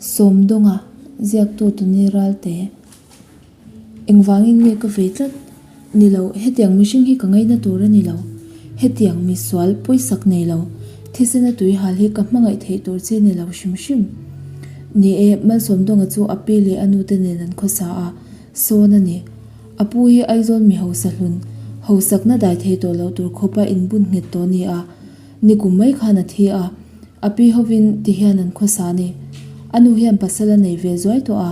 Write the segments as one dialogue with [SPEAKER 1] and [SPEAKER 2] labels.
[SPEAKER 1] Sawmdawnga ziaktu Tuni Ralte Engvangin nge ka vei tlat? Ni lo, hetiang mihring hi ka ngaina tur a ni lo. Hetiang misual pawisak nei lo, thisena tui hal hi ka hmangaih theih tur chi ni lo hrim hrim. Ni e, Malsawmdawnga chu a pi leh a nute nen an khawsa a, sawn a ni. A pu hi Aizawl mi hausa hlun, hausakna dai thei tawh loh tur khawpa inbun nghet tawh a ni a. Nikum mai khan a thi a, a pi hovin ti hian an khawsa a ni. A nu hian pasal a nei ve zuai tawh a,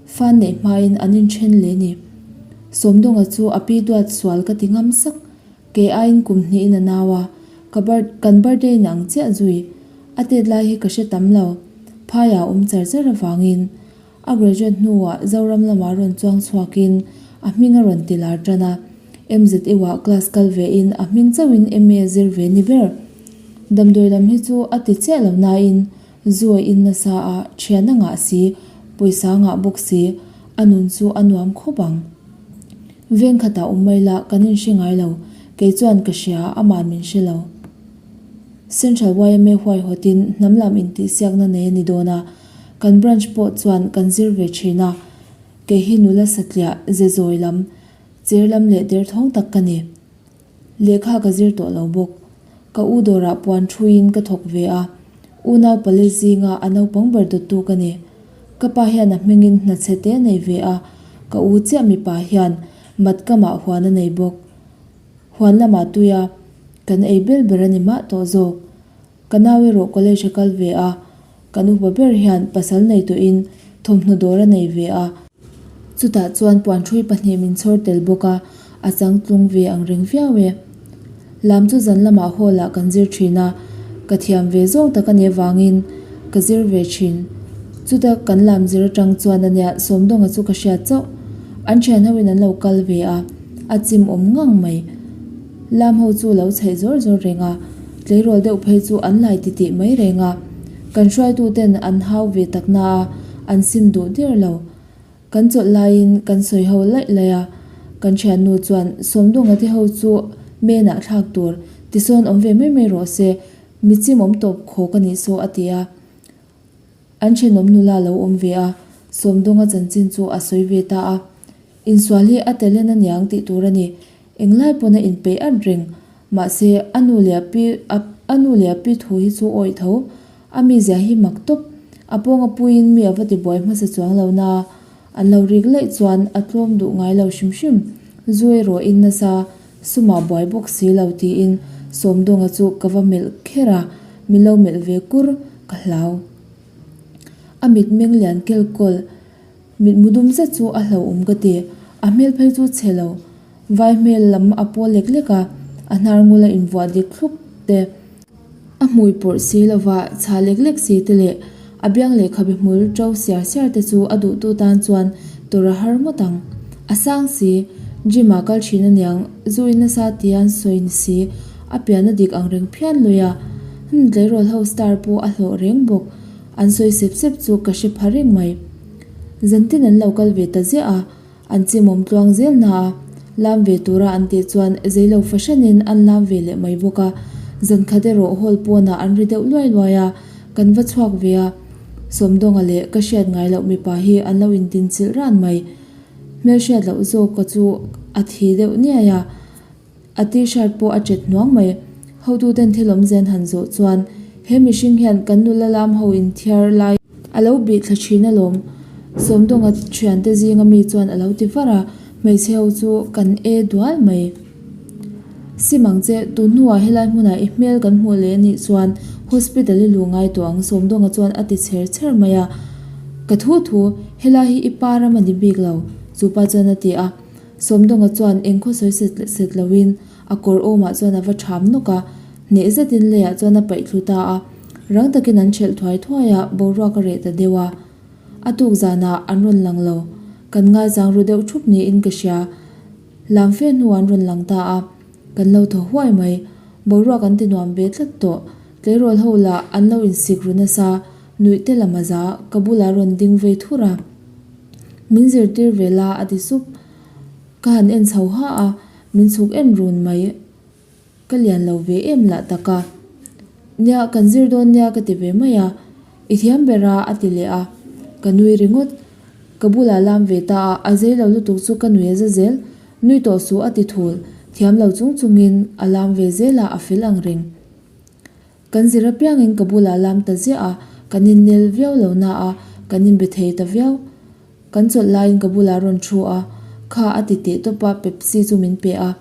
[SPEAKER 1] fan neih hmain an inthen leh ni. Sawmdawnga chu a pi duat sual ka ti ngam sak, kei aiin kum hnihin a nau a, ka birth kan birthday in ang chiah zui. A tet lai hi ka hre tam lo, phaiah a awm char char avangin. A graduate hnuah Zoram lamah rawn chuang chhuakin a hming a rawn ti lar tan a, MZU-ah class kal vein a hming chauhin MA zir ve ni ber. Damdawi lam hi chu a ti chiah lo nain zu a in nasa a, thian a ngah si, pawisa a ngah bawk si, a nun chu a nuam khawp ang. Veng khatah awm mai la kan inhre ngai lo, kei chuan ka hria, ama'n min hre lo. Central yma huaihawtin hnam lam intihsiakna nei a ni dawn a, Kan branch pawh chuan kan zir ve thin a, kei hi nula satliah ze zawi lam, cher lam leh derthawng tak ka ni. Lehkha ka zir tawh lo bawk. Ka u dawrah puan thuiin ka thawk ve a, unau pali zinga a naupang ber dawttu ka ni. Ka pa hian a hmingin hna chhe te a nei ve a, ka u chiah mipa hian mat kamah huan a nei bawk. Huan lamah tuia kan ei bel ber a ni mah tawh zawk. Ka nau erawh college a kal ve a, kan upa ber hian pasal nei tawhin thawmhnaw dawr a nei ve a. Chutah chuan puanhrui pahnih min chhawr tel bawk a, a changtlung ve ang reng viau e. Lam chu zan lamah hall ah kan zir thin a, ka thiam ve zawng tak a nih avangin ka zir ve thin. Chuta kan lam zir atang chuan ania Sawmdawnga chu ka hriat chauh. An thian hoin an lo kal ve a, a chim awm ngang mai. Lam ho chu lo chheih zawr zawr reng a, tleirawl deuh phei chu an lai titih mai reng a. Kan hruaitu ten an hau ve tak na a, an sim duh der lo. Kan chawlh laiin kan sawi ho laih laih a, kan thiannu chuan Sawmdawnga te ho chu menah thlak tur tisawn awm ve mai mai rawh se, mi chimawm tawp khawk a nih saw a ti a. An thenawm nula lo awm ve a, Sawmdawnga chanchin chu a sawi ve ta a. Insual hi a talent a niang tih tur a ni. Englai pawn a inpeih at reng. Mahse, a nu leh a pi a nu leh a pi thu hi chu awih tho. A mizia hi mak tawp. A pawng a puiin mi a va tibuai hmasa chuang lo na. An lo rik laih chuan a tlawm duh ngai lo hrim hrim. Zu erawh in nasa sumah buai bawk si lo tiin Sawmdawnga chu ka va melh kher a, min lo melh ve kur ka hlau. A mitmeng lian kel kawl Mitmu dum zet chu a hlauhawm ka ti. A hmel phei chu chhe lo. Vai hmel lam a pawl lek lek a, a hnar ngul a invuah dik thlup te. A hmui pawrh si lova chhah lek lek si te leh a biang lehkhabe hmul to siar siar te chu a duhtu tan chuan tawrh a har ngawt ang. A sang si, gym ah kal thin aniang, zu in nasa tia an sawi ni si, a pian a dik ang reng phian lui a. Hum tleirawl ho star pawh a hlawh reng bawk. An sawi sep sep chu ka hre pha reng mai. Zantin an lo kal ve ta ziah a, an chimawm tluang zel na a, lam ve tura an tih chuan zeilo fahranin an lam ve leh mai bawk a. Zankhat erawh hall pawnah an ri deuh luai luai a, kan va chhuak ve a. Sawmdawnga leh ka hriat ngai loh mipa hi an lo indinchilh ran mai. Hmelhriat loh zawk chu a thi deuh niai a. A t-shirt pawh a chet hnuang mai. Hotuten thil awmzen han zawh chuan he mihring hian kan nula lam ho inthiar lai a lo bih thla thin alawm. Sawmdawnga thiante zinga mi chuan a lo ti var a, hmeichhe ho chu kan e dual mai. Sim ang che, tun hnuah helai hmunah i hmel kan hmuh leh anih chuan hospital i luh ngai tawh ang Sawmdawnga chuan a ti chher chher mai a. Ka thu thu, helai hi i pa ram a ni bik lo, chu pa chuan a ti a. Sawmdawnga chuan engkhaw sawi set set loin a kawr awmah chuan a va ṭham nawk a, hneh zetin leiah chuan a paih thlu ta a. Rang takin an ṭhelh thuai thuai a, boruak a reh ta deuh a. A tuk zanah an rawn lang lo. Kan ngaizang ru deuh ṭhup niin ka hria. Lam fe hnuah an rawn lang ta a, kan lo thaw huai mai. Boruak an ti nuam ve tlat tawh. Tleirawl ho lah an lo insik ru nasa, nuih te lam a za, ka bulah rawn ding vei thur a. Min zirtir ve la a ti sup. Ka han en chho ha a, min chhuk en run mai. Ka lian lo ve em lah tak a. Nia, kan zir dawn nia ka ti ve mai a. I thiam ber a a ti leh a. Ka nui ringawt. Ka bulah lam ve ta a, a zei lo lutuk chu ka nui a za zel. Nui tawh suh a ti thul. Thiam lo chung chungin a lam ve zel a, a fel ang reng. Kan zir apiangin ka bulah lam ta ziah a, kan innel viau lo na a, kan inbe thei ta viau. Kan chawlh laiin ka bulah rawn thu a, Kha a ti teh tawp a, Pepsi chu min pe a,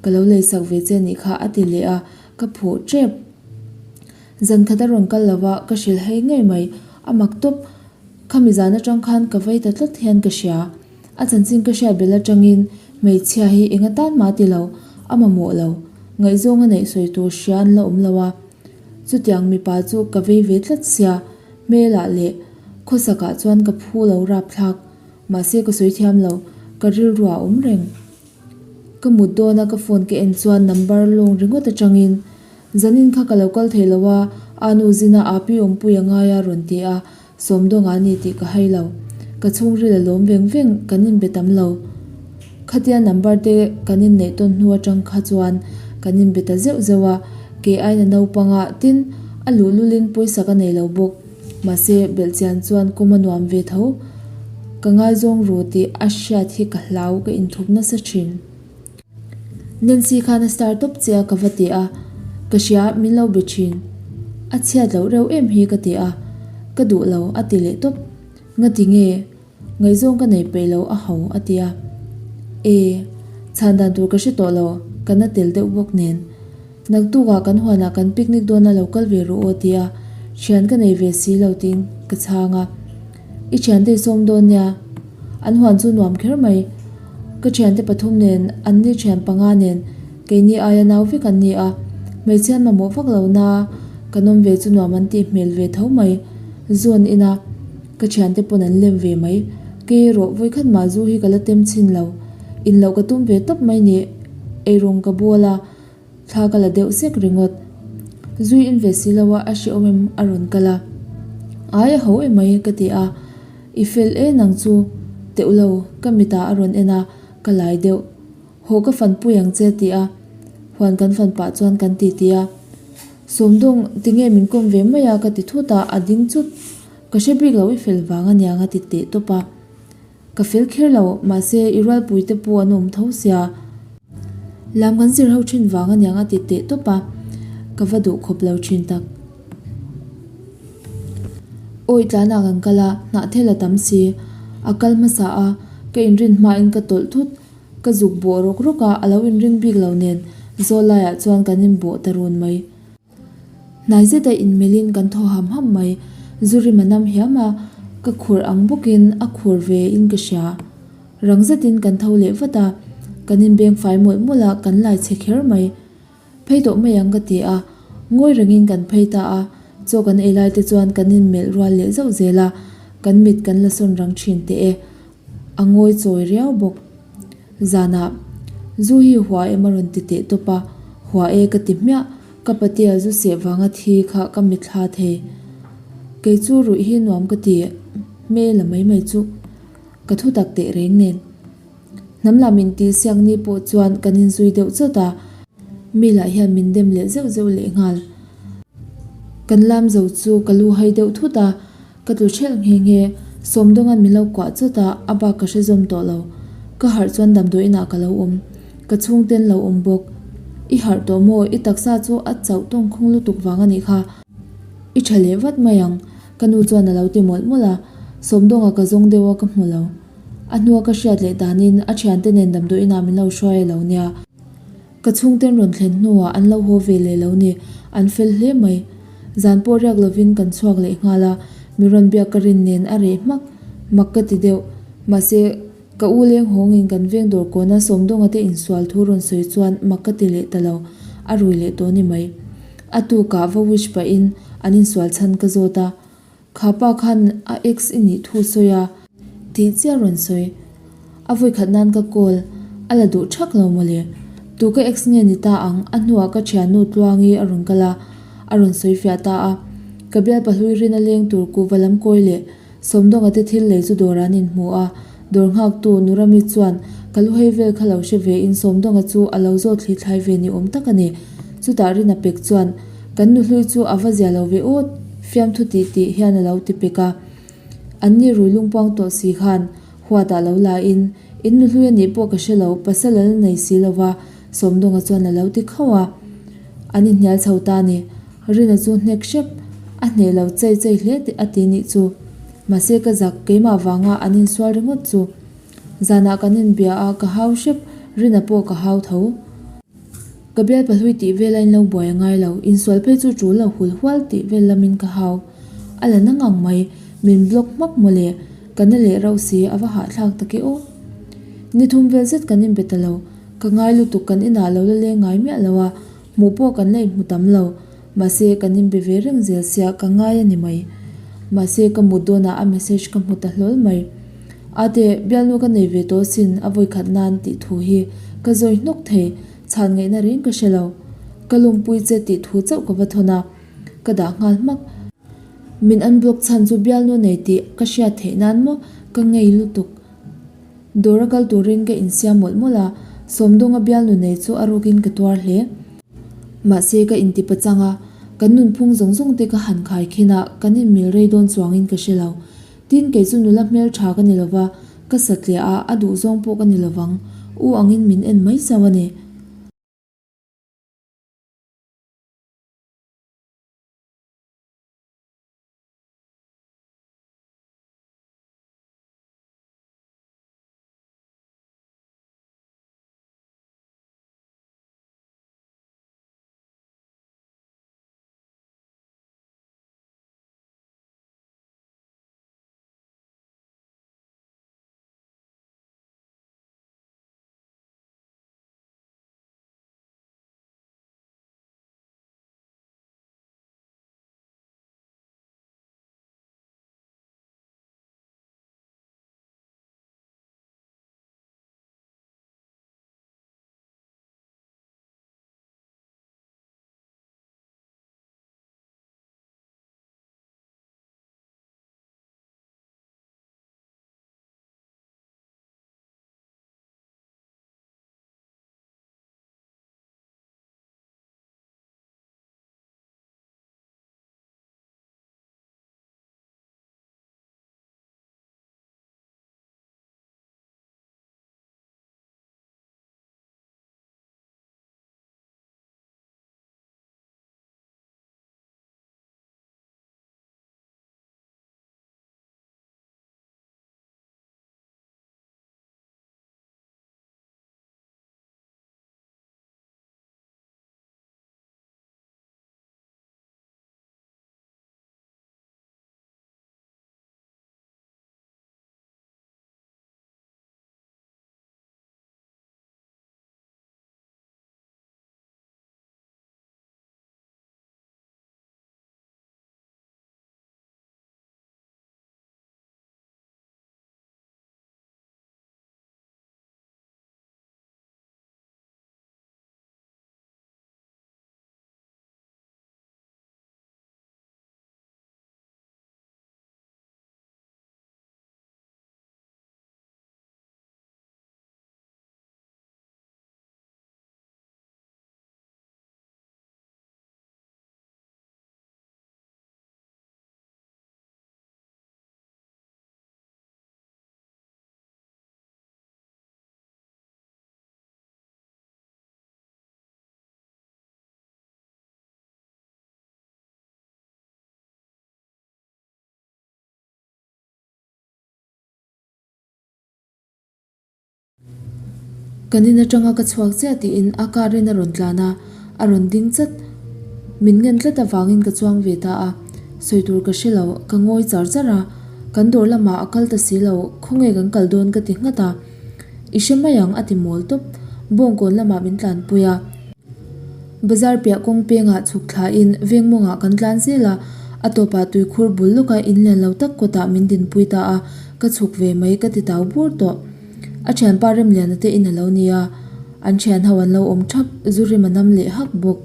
[SPEAKER 1] Ka lo leisak ve che nih kha a ti leh a, ka phuh tep. Zan khat a rawn kal lo va, ka hrilh hei ngei mai, a mak tawp. Khami zan atang khan ka vei ta tlat hian ka hria. A chanchin ka hriat bel atangin hmeichhia hi eng atan mah ti lo, a mamawh lo. Ngaihzawng a neih sawi tur hria an la awm lo a. Chutiang mipa chu ka vei ve tlat sia, hmelah leh khawsakah chuan ka phu lo rapthlak. Mahse ka sawi thiam lo, ka rilruah a awm reng. Ka mut dawna ka phone ka en chuan number lawng ringawt atangin, Zanin kha ka lo kal thei lo a, a nu zina Api awmpui a ngai a rawn ti a, Sawmdawnga a ni tih ka hai lo. Ka chhungril a lawm veng veng, kan inbe tam lo. Khatia number te kan inneih tawn hnu atang kha chuan kan inbe ta zeuh zeuh a, kei aiin a naupang a, tin, a luhlulin pawisa ka nei lo bawk. Mahse, belhchian chuan kum a nuam ve tho. Ka ngaizawng ru tih a hriat hi ka hlau, ka inthup nasa thin. Nancy khan a star tawp che a ka va ti a, ka hria min lo be thin. A chhiat loh reuh em hi ka ti a, ka duh lo a ti leh tawp. Ngati nge? Ngaihzawng ka nei peih lo a ho a ti a. E, chhan dan tur ka hre tawh lo, ka na tel deuh bawk nen. Naktukah kan huanah kan picnic dawn a lo kal ve rawh aw ti a, thian ka nei ve si lo tiin ka chhang a. I thiante i sawm dawn nia. An huan chu nuam kher mai. Ka thiante pathum nen, an ni thian panga nen, keini aia nau vek an ni a. Hmeichhia an mamawh vak lo na, kan awm ve chu nuam an tih hmel ve tho mai. Zu an in a, ka thiante pawn an lem ve mai. Kei erawh vawikhat mah zu hi ka la tem chhin lo. In loh ka tum ve tawp mai ni. Eirawng ka bawl a. Thla ka la deuh sek ringawt. Zui in ve si lo a, a hrehawm em a rawn kal a. Ai a ho emai ka ti a, I fel e nang chu teuh lo ka mitah a rawn en a, ka lai deuh. Haw ka fan pui ang che ti a, huan kan fan pah chuan kan ti ti a. Sawmdawng tinge min kawm ve mai a ka ti thut a, a ding chut. Ka hre bik lo i fel vang aniang a ti teh tawp a. Ka fel kher lo, mahse i rualpui te pawh an awm tho sia. Lam kan zir ho thin vang aniang a ti teh tawp a, ka va duh khawp lo thin tak. Awi tlanah kan kal a, hnahthel a tam si. A kal hmasa a, ka inrin hmain ka tawlh thut. Ka zuk bawh rawk rawk a, a lo inring bik lo nen zawl laiah chuan kan inbawh ta run mai. Hnai zeta inmelhin kan thaw ham ham mai. Zu rim a nam hiam a, ka khur ang bawkin a khur ve in ka hria. Rang zetin kan tho leh vat a, kan inbeng fai mawlh mawlh a, kan lai chhe kher mai. Phei tawh mai ang ka ti a, ngawi rengin kan phei ta a, chaw kan ei lai te chuan kan inmelh rual leh zauh zel a, kan mit kan la sawn rang thin teh e. A ngawi chawi riau bawk. Zanah, Zu hi hua em a rawn ti teh tawp a, hua e ka ti hmiah, ka patea zu seh vanga thi kha ka mitthla thei. Kei chu ruih hi nuam ka ti hmel a mai mai chu ka thu tak teh reng nen. Hnam lah min tih siak ni pawh chuan kan inzui deuh chawt a, mi lah hian min dem leh zeuh zeuh leh nghal. Kan lam zo chu ka lu hai deuh thut a, Ka tlu ṭhelh nghe nghe, Sawmdawnga'n min lo kuah chawt a, a bak ka hre zawm tawh lo. Ka harh chuan damdawi inah ka lo awm. Ka chhungten lo awm bawk. I harh tawh maw? I taksa chu a chauh tawng khung lutuk vang a nih kha. I ṭha leh vat mai ang, ka nu chuan a lo ti mawlh mawlh a. Sawmdawnga ka zawng deuh a ka hmu lo. A hnua ka hriat leh danin a ṭhiante nen damdawi inah min lo hruai a lo nia. Ka chhungten rawn thlen hnuah an lo haw ve leh lo ni, an fel hle mai. Zan pawh riak lovin kan chhuak leh nghal a, mi rawn biak ka rin nen a reh hmak mak ka ti deuh. Mahse, ka u leng hawngin kan veng dawr kawna Sawmdawnga te insual thu rawn sawi chuan mak ka ti leh ta lo, a rui leh tawh ni mai. A tukah va wish pahin an insual chhan ka zawt a, Kha pa khan a ex i nih thu sawi a. Tih chiah rawn sawi. A vawikhat nan ka call a la duh thak lo mawle. Tu ka ex nge ni ta ang, a hnuah ka thiannu Tluangi a rawn kal a, a rawn sawi fiah ta a. Ka bial pahlui rin a leng tur kuhva lam kawi leh Sawmdawnga te thil lei chu dawr an inhmu a. Dawr nghaktu Nurami chuan ka lu hei vel kha lo hre ve in Sawmdawnga chu a lo zawt thli thlai ve ni awm tak a ni. Chutah Rina pek chuan Kan nuhlui chu a va zia lo ve awt, fiamthu tih tih hian a lo ti pek a. An ni rui lungpuang tawh si khan huatah lo la in, in nu hlui a nih pawh ka hre lo, pasal a la nei si lo va, Sawmdawnga chuan a lo ti khauh a. An inhnial chho ta a ni. Rina chu hnek hrep a hneh lo chei chei hle tih a ti nih chu. Mahse ka zak keimah vanga an insual ringawt chu. Zanah kan inbia a, ka hau hrep, Rina pawh ka hau tho. Ka bial pahlui tih vel a inlo buai a ngai lo, insual phei chu tul lo hul hual tih vel lamin ka hau. A la na ngang mai, min block hmak maw le, ka na leh rauh si, a va hahthlak tak e aw. Ni thum vel zet kan inbe ta lo, ka ngai lutuk kan inah lo la leng ngai miah lo a, hmuh pawh kan la inhmu tam lo. Mahse kan inbe ve reng zel sia ka ngai a ni mai. Mahse ka mut dawnah a message ka hmu ta hlawl mai. Ate, bialnu ka nei ve tawh sin a vawikhat nan tih thu hi ka zawi hnawk thei, chhan ngaihna reng ka hre lo. Ka lawmpui che tih thu chauh ka va thawn a, ka dah nghal hmak. Min unblock chhan chu bialnu nei tih ka hriat theih nan maw ka ngei lutuk. Dawr a kal turin ka insiam mawlh mawlh a, Sawmdawnga bialnu nei chu a rukin ka tuar hle. Mahse ka intipa chang a, kan nunphung zawng zawng te ka han khai khin a, kan inmil rei dawn chuangin ka hre lo. Tin, kei chu nula hmeltha ka ni lova, ka satliah a, a duhzawng pawh ka ni lovang. U angin min en mai chauh a ni. Kan in atanga ka chhuak chiah tiin a car in a rawn tlan a, a rawn ding chat. Min ngen tlat avangin ka chuang ve ta a, sawi tur ka hre lo, ka ngawi char char a, kan dawr lamah a kal ta si lo, khawnge kan kal dawn ka ti nghat a, I hre mai ang a ti mawl tawp, bawngkawn lamah min tlanpui a. Bazar piah kawng pengah chhuk thlain veng mawngah kan tlan zel a, a tawpah tuikhur bul lawka in lian lo tak kawtah min dinpui ta a, ka chhuk ve mai ka ti tau bur tawh. A thianpa Remliana te in a lo ni a, an thian ho an lo awm thap, zu rim a nam leh hak bawk.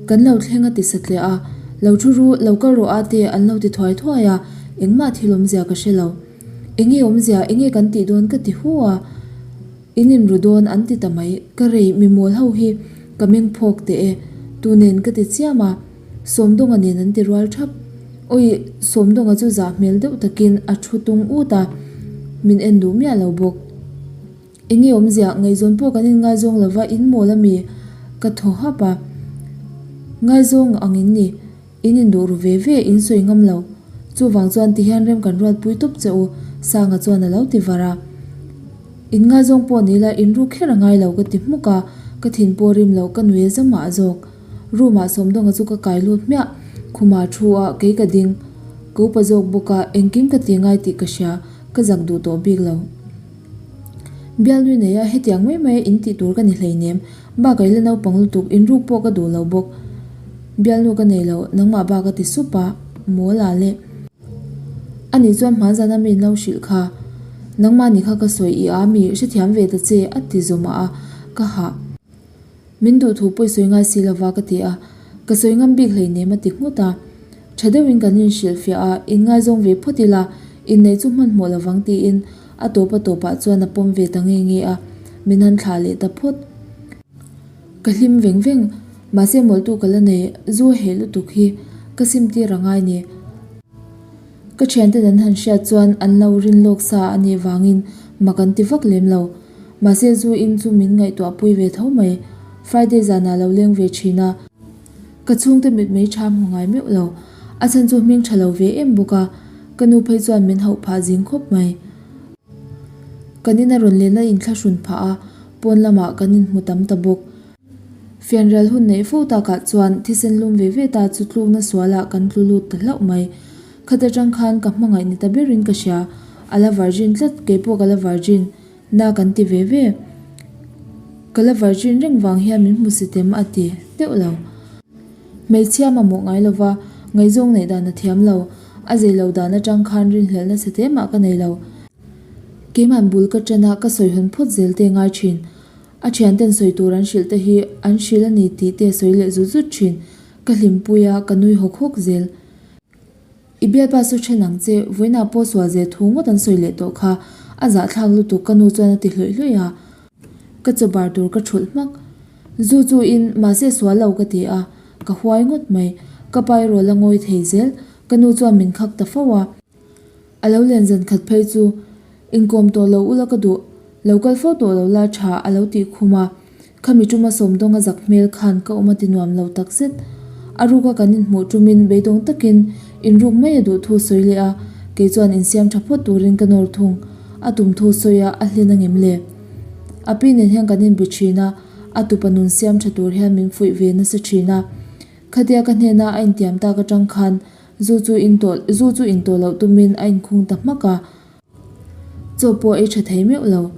[SPEAKER 1] Kan lo thleng a ti satliah a, lo thu ru, lo kal rawh a te an lo ti thuai thuai a, engmah thil awmzia ka hre lo. Enge awmzia, enge kan tih dawn ka ti hu a. In inru dawn an ti ta mai, ka rei mi mawl ho hi ka meng phawk teh e, tu nen ka ti chiam a, Sawmdawnga nen an ti rual thap. Awi, Sawmdawnga chu zah hmel deuh takin a thu tung ut a, min en duh miah lo bawk. Enge awmzia, ngaihzawn pawh kan inngaizawng lova in mawl a mi? Ka thaw hap a. Ngaizawng ang in ni, in induh ru ve ve, in sawi ngam lo. Chuvang chuan tihian rem kan ruatpui tawp che u, Sanga chuan a lo ti var a. Inngaizawng pawh ni la inru kher a ngai lo ka ti hmuk a, ka thin pawh rim loh ka nui a za mah zawk. Room ah Sawmdawnga chu ka kai lut hmiah, khumah thu a kei ka ding. Ka upa zawk bawk a, engkim ka ti ngai tih ka hria, ka zak duh tawh bik lo. Bialnui nei a hetiang mai mai a in tih tur ka ni hleinem, bak ila naupang lutuk inruk pawh ka duh lo bawk. Bialnu ka nei lo, nangmah bak a ti sup a, mawl ah le. A nih chuan hmanzana mi in lo hrilh kha, nangmah ni kha ka sawi i a mi hrethiam ve ta che a ti zawmah a, ka hah. Min duh thu pawh i sawi ngai si lova ka ti a, ka sawi ngam bik hleinem a ti nghut a. Tha deuhin kan inhrilhfiah a, inngaizawng ve phawt ila, inneih chu hmanhmawh lovang tiin a tawp a tawpah chuan a pawm ve ta nge nge a, min han thlah leh ta phawt. Ka hlim veng veng, mahse mawlhtu ka la nei, zu a heh lutuk hi ka sim tir a ngai ni. Ka thianten an han hriat chuan an lo rin lawk sa a nih vangin mak an ti vak lem lo. Mahse zu in chu min ngaihtuah pui ve tho mai. Friday zanah lo leng ve thin a. Ka chhungte mitmei tha hmu ngai meuh lo. A chhan chu hming tha lo ve em bawk a, ka nu phei chuan min hauh phah zing khawp mai. Kan ina rawn lenna inthlahrun phah a, pawn lamah kan inhmu tam ta bawk. Fianrial hun neih fo takah chuan thisen lum ve ve ta chu tlukna sualah kan tlu lut ta hlauh mai. Khat atang khan ka hmangaih ni ta berin ka hria. A la virgin tlat, keipawh ka la virgin. Na kan ti ve ve. Ka la virgin reng vang hian min hmu si tem a ti deuh lo. Hmeichhia mamawh ngai lova, ngaihzawng neih dan a thiam lo. A zei lo dan atang khan rinhlelh nasa te mah ka nei lo. Keimahn bul ka ṭan a, ka sawi hawn phawt zel te ngai ṭhin. A ṭhianten sawi tur an hrilh te hi an hrilh a ni tih te a sawi leh zut zut ṭhin. Ka hlimpui a, ka nui hawk hawk zel. I bialpa chu ṭhen ang che, vawiinah pawh sual zel thu ngawt an sawi leh tawh kha. A zahthlak lutuk ka nu chuan a ti hlawih hlawih a. Ka chaw bar tur ka ṭhulh hmak. Zu chu in, mahse sual lo ka ti a, ka huai ngawt mai. Ka pa erawh la ngawi thei zel, ka nu chuan min khak ta fo a. A lo len zan khat phei chu inkawm tawh lo ula ka duh, lo kal fo tawh lo la tha a lo tih khum a. Khami tuma Sawmdawnga zak hmel khan ka awm a ti nuam lo tak zet. A ruka kan inhmuh tumin beidawng takin inruk mai a duh thu sawi leh a, kei chuan insiam tha phawt turin ka nawr thung. A tum thu sawi a, a hlen angem le? A pi nen hian kan inbe thin a, a tupa nun siam tha tur hian min fuih ve nasa thin a. Khatia ka hnena a intiam tak atang khan Zu chu in tawh zu chu in tawh loh tumin a inkhung ta hmak a, chaw pawh ei tha thei meuh lo.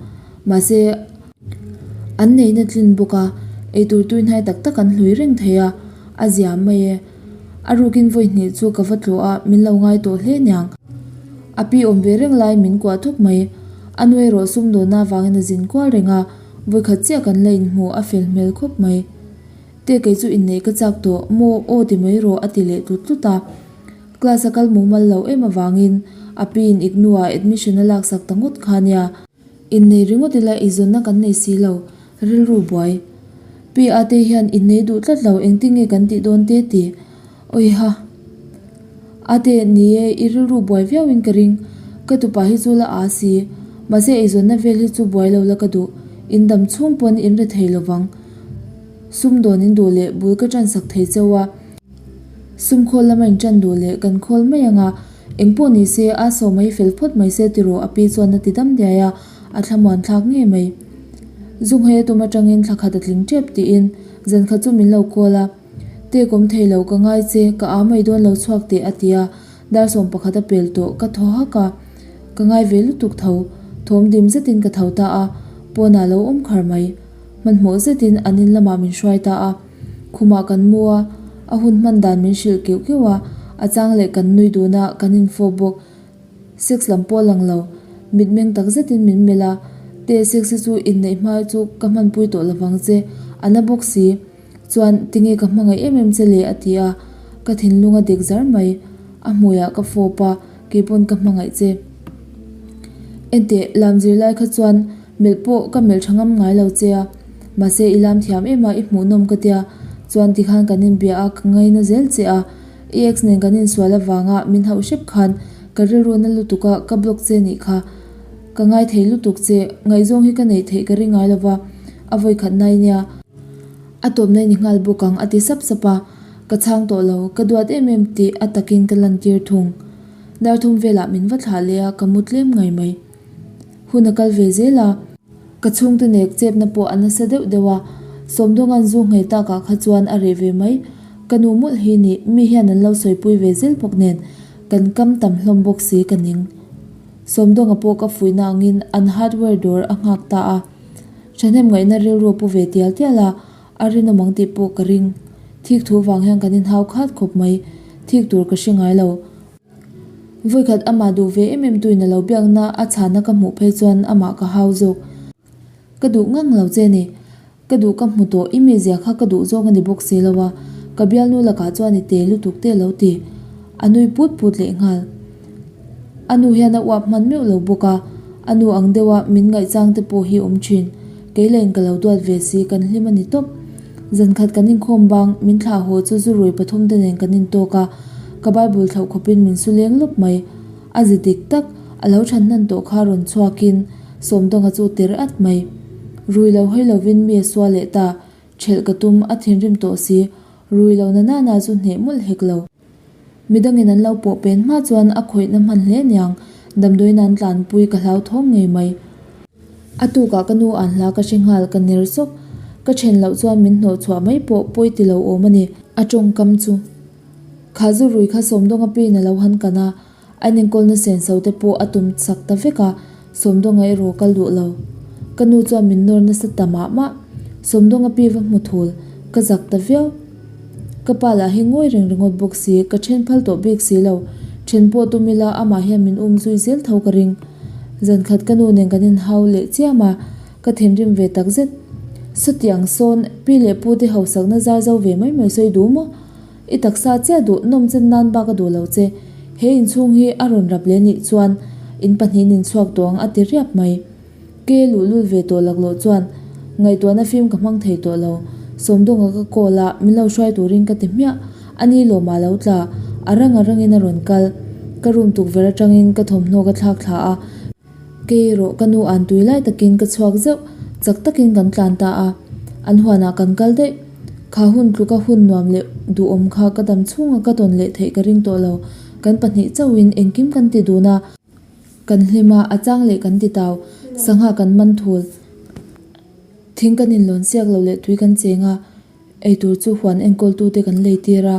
[SPEAKER 1] Mahse, an neihna tlin bawk a, eitur tui hnai tak tak an hlui reng thei a, a zia mai e. A rukin vawi hnih chu ka va tlawh a, min lo ngai tawh hle niang. A pi awm ve reng lai min kuah thawk mai. A nu erawh sumdawnna avangin a zin kual reng a, vawikhat chiah kan la inhmu a fel hmel khawp mai. Te kei chu inneih ka chak tawh maw aw ti mai rawh a ti leh tlut tlut a. Class a kal mumal loh em avangin a pi in iknuah admission a laksak ta ngawt kha nia. Innei ringawt ila eizawnna kan nei si lo, rilru buai. Pi a te hian innei duh tlat lo engtin nge kan tih dawn te ti. Awiha. A te, ni e, i rilru buai viau in ka ring. Ka tupa hi chu la aa si. Mahse eizawnna vel hi chu buai lo la ka duh. In dam chhung pawn in re thei lovang. Sum dawn in duh leh bul ka ṭan sak thei cheu a, sum khawl lama in ṭan duh leh kan khawl mai ang a, engpawh ni se a saw mai fel phawt mai se tiraw a pi chuan a ti dam diai a, a thlamuan thlak ngei mai. Zunghei a tum aṭangin thla khat a tling ṭep tiin zan khat chu min lo call a, Tek awm thei lo ka ngai che, ka aa mai dawn lo chhuak teh a ti a, dar 11 a pel tawh ka thaw hak a, ka ngai ve lutuk tho, thawm dim zetin ka tho ta a, pawnah lo awm khar mai. Hmanhmawh zetin an in lamah min hruai ta a, khumah kan mu a, a hun hman dan min hrilh keuh keuh a, a chang leh kan nui dun a, kan infawp bawk. Sex lam pawh a lang lo, mitmeng tak zetin min melh a, Te, sex hi chu inneih hma chu ka hmanpui tawh lovang che, a na bawk si. Chuan, tinge ka hmangaih em em che le? a ti a, ka thinlung a dek zar mai. A hmuiah ka fawp a, keipawn ka hmangaih che. Enteh, lam zirlai kha chuan Melh pawh ka melh tha ngam ngai lo che a, mahse i lam thiam em a, i hmuhnawm ka tia, chuan tikhan kan inbia a, ka ngaina zel che a. I ex nen kan insual avanga min hauh hrep khan ka rilru na lutuk a, ka block che nih kha. Ka ngai thei lutuk che, ngaihzawng hi ka neih theih ka ring ngai lova, a vawi khat nai nia. A tawpna i ni nghal bawk ang a ti sap sap a, ka chhang tawh lo, ka duat em em tih a takin ka lantir thung. Dar thum velah min va thlah leh a, ka mu tlem ngai mai. Hun a kal ve zel a. Ka chhungte nek chepna pawh a nasa deuh deuh a, Sawmdawnga'n zu nghei takah kha chuan a reh ve mai. Ka nu mawlh hi ni, mi hian an lo sawipui ve zel bawk nen, kan kam tam hlawm bawk si ka ning. Sawmdawnga pawh ka fuihna angin an hardware dawr a nghak ta a. Thahnem ngaihna rilru a pu ve tial tial a, a rinawm ang tih pawh ka ring. Thik thu vang hian kan inhau khat khawp mai, thik tur ka hre ngai lo. Vawikhat amah duh ve em em tuin a lo biakna a chhana ka hmuh phei chuan amah ka hau zawk. Ka duh ngang lo che ni. Ka duh ka hmu tawh i mizia kha ka duh zawk a ni bawk si lo a, ka bialnu lakah chuan i te lutuk te lo ti. A nui put put leh nghal. A nu hian a uap hman meuh lo bawk a, a nu ang deuha min ngaihchang te pawh hi awm thin. Kei leh in ka lo duat ve si kan hlim a ni tawp. Zankhat kan inkhawm bang, min thlah haw chu zu rui pathum te nen kan intawk a, ka Bible thlauh khawpin min su leng lawp mai. A zi dik tak, a lo than hnan tawh kha rawn chhuakin Sawmdawnga chu tir at mai. Rui lo hawi lovin mi a sua leh ta, thelh ka tum, a thinrim tawh si, rui lo na nana chu hneh mawlh hek lo. Midangin an lo pawh pen hma chuan a khawihna hman hle niang, damdawiin an tlanpui ka hlauthawng ngei mai. A tukah ka nu an hla ka hre nghal ka ner sawk, ka then loh chuan min hnawh chhuah mai pawh pawi ti lo awm a ni. A tawngkam chu kha zu rui kha Sawmdawnga piin a lo han kan a, A enkawlna senso te pawh a tum chak ta vek a, Sawmdawnga erawh kal duh lo. Ka nu chuan min nawr nasa ta mah mah. Sawmdawnga pi va hmu thul, ka zak ta viau. Ka pa lah hi ngawi reng ringawt bawk si, ka then phal tawh bik si lo. Then pawh tum ila amah hian min um zui zel tho ka ring. Zankhat ka nu nen kan inhau leh chiam a, ka thinrim ve takzet. Sawtiang sawn pi leh pu te hausakna zar zo ve mai mai sawi duh maw? I taksa chiah duh nawm chen nan bak a duh lo che. He inchhung hi a rawn rap leh nih chuan in pahnihin in chhuak tawh ang a ti riap mai. Ke luhlul ve tawh laklawh chuan ngaihtuahna fim ka hmang thei tawh lo. Sawmdawnga ka call a, min lo hruai turin ka ti hmiah. A ni lawmah lo tla, a rang a rangin a rawn kal. Ka room tukverh atangin ka thawmhnaw ka thlak thla a. Kei erawh ka nu an tui lai takin ka chhuak zeuh, chak takin kan tlan ta a, an huanah kan kal daih. Kha hun tluka hun nuam leh duhawm kha ka dam chhunga ka tawn leh theih ka ring tawh lo, kan pahnih chauhin engkim kan ti dun a, kan hlim a, a chang leh kan ti tau, sangha kan man thul, thing kan inlawn siak lo leh tui kan cheng a, eitur chu huan enkawltute kan lei tir a.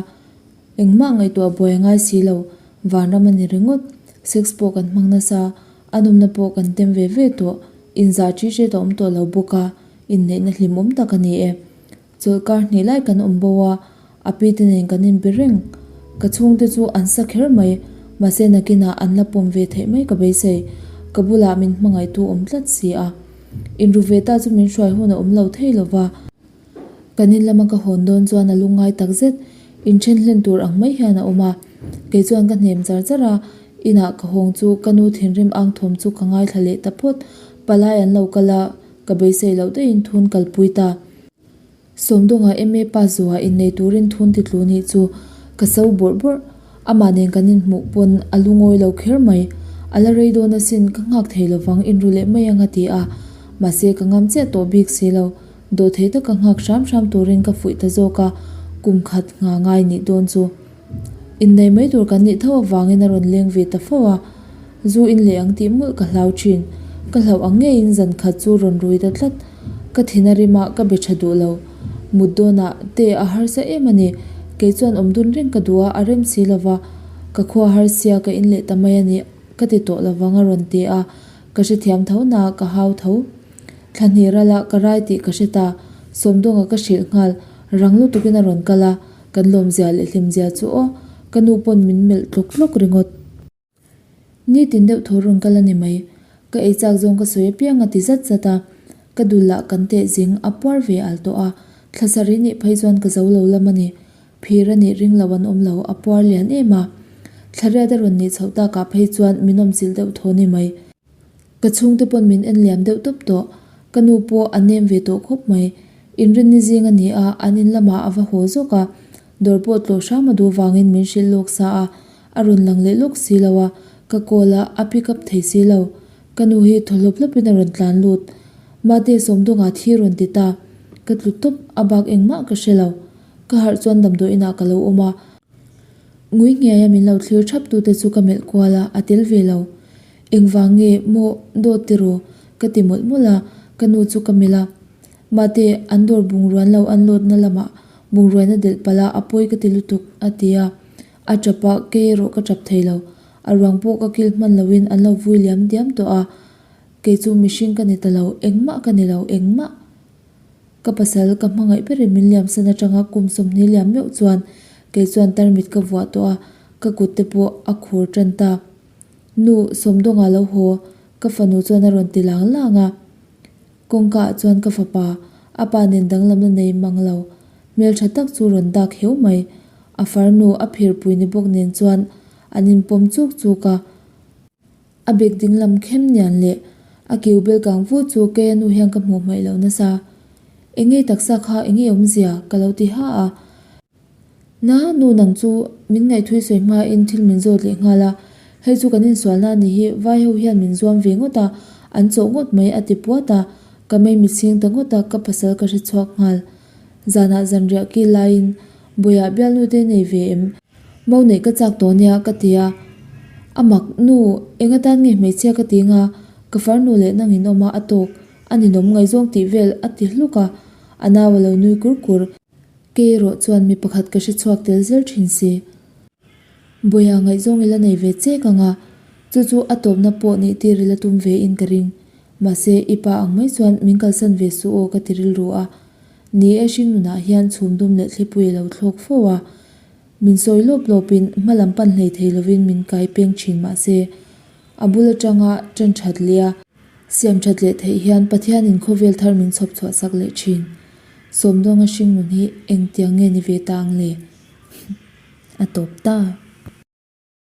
[SPEAKER 1] Engmah ngaihtuah buai a ngai si lo, vanram a ni ringawt. Sex pawh kan hmang nasa, a nawmna pawh kan tem ve ve tawh, inzah ṭi ṭet a awm tawh lo bawk a, inneihna hlimawm tak a ni e. Chawlhkar hnih lai kan awm bo a, a pi te nen kan inbe reng. Ka chhungte chu an sa kher mai, mahse nakinah an la pawm ve theih mai ka beisei, ka bulah min hmangaihtu awm tlat si a. Inru ve ta chu min hruai hun a awm lo thei lo va. Kan in lama ka hawn dawn chuan a lungngai tak zet, inthen hlen tur ang mai hian a awm a. Kei chuan ka hnem char char a, inah ka hawng chu ka nu thinrim ang thawm chu ka ngaithla leh ta phawt. Palai an lo kal a, ka beisei loh daihin thun kalpui ta. Sawmdawnga MA pass zuah innei turin thun ti tlu nih chu ka so bawrh bawrh. Amah nen kan inhmuh pawn a lungawi lo kher mai. A la rei dawn asin, ka nghak thei lovang inru leh mai ang a ti a. Mahse ka ngam chiah tawh bik si lo. Dawhthei taka nghak hram hram turin ka fuih ta zawk a, kum khat ngha ngai nih dawn chu. Innei mai tur kan nih tho avangin a rawn leng ve ta fo a, zu in leh ang tih mawlh ka hlau thin. Ka hlauh ang ngeiin zan khat chu rawn rui ta tlat. Ka thin a rim a, ka be tha duh lo. Mut dawnah te a harsa em a ni. Kei chuan awm dun reng ka duh a, a rem si lova. Ka khua harsia ka in leh ta mai a ni, ka ti tawh lovang a rawn ti a, ka hrethiam tho na ka hau tho. Thla hnih rala ka rai tih ka hre ta, Sawmdawnga ka hrilh nghal, rang lutukin a rawn kal a, kan lawmzia leh hlimzia chu aw, ka nu pawn min melh tlawk tlawk ringawt. Nitin deuh thaw rawn kal a ni mai, ka ei chak zawng ka sawi apiang a ti zat zat a, ka dul lah kan teh zing a puar ve al tawh a, thla sarih nih phei chuan ka zo lo lam a ni, phir a nih ring lo an awm lo, a puar lian em a. Thla riat a rawn nih chhoh takah phei chuan min awmchilh deuh thaw ni mai. Ka chhungte pawn min en liam deuh tawp tawh. Ka nu pawh a nem ve tawh khawp mai. Inrinni zing a ni a, an in lamah a va haw zawk a. Dawr pawh tlawh hram a duh vangin min hrilh lawk sa a, a rawn lang leh lawk si lo a, ka call a, a pick up thei si lo. Ka nu hi thaw hlawp hlawpin a rawn tlan lut. Mate Sawmdawnga thi rawn ti ta. Ka tlu tawp, a bak engmah ka hre lo. Ka harh chuan damdawi inah ka lo awm a. Ngui nghiaia min lo thlir thap tute chu ka melh kual a, a tel ve lo. Engvang nge maw dawt tiraw? ka ti mawlh mawlh a, ka nu chu ka melh a. Mate, an dawr bungruan lo an lawtna lamah bungruaina delh palh a, a pawi ka ti lutuk, a ti a. A tap a, kei erawh ka tap thei lo. A ruang pawh ka kil hman loin an lo vui liam diam tawh a. Kei chu mihring ka ni ta lo, engmah ka ni lo, engmah. Ka pasal ka hmangaih berin min liamsan atanga kum 20 liam meuh chuan kei chuan tarmit ka vuah tawh a, ka kut te pawh a khur tan ta. Nu, Sawmdawnga lo haw, ka fanu chuan a rawn ti lang lang a. Kawngka ah chuan ka fapa, a pa nen danglamna nei mang lo, hmeltha tak chu rawn dak heu mai. A farnu a phirpui ni bawk nen chuan an inpawm chuk chuk a. A bek ding lam khem nian leh a kiu bel kang vu chu kei a nu hian ka hmuh hmaih loh nasa. Engei taksa kha engei awmzia ka lo ti ha a. Na, nu nang chu min ngaihthui sawi hmain thil min zawt leh nghal a, hei chu kan insualna a ni hi vai ho hian min zuam ve ngawt a, an chawh ngawt mai a ti puat a, ka mei mitchhing ta ngawt a ka pasal ka hre chhuak nghal. Zanah zanriah kil laiin Bawiah bialnu te nei ve em? Mo neih ka chak tawh nia ka ti a, a mak nu eng atan nge hmeichhia ka ti nga, ka farnu leh nang in awm a a tawk, a ninawm ngaihzawng tih vel a ti hluk a, a nau a lo nui kur kur. Kei erawh chuan mi pakhat ka hre chhuak tel zel thin si. Bawiha ngaihzawng ila nei ve chek ang a, chu chu a tawpna pawh nih tir ila tum ve in ka ring. Mahse i pa ang mai chuan min kalsan ve suh aw ka ti rilru a. Ni e hringnunah hian chhum dum leh thlipui a lo thlawk fo a. Min sawi lawp lawpin hma lam pan hlei thei lovin min kai peng thin mahse, a bul atanga tan that leh a, siam that leh theih hian Pathianin khawvel thar min chhawp chhuah sak leh thin. Sawmdawnga hringnun hi engtiang nge ni ve ta ang le? A tawp ta.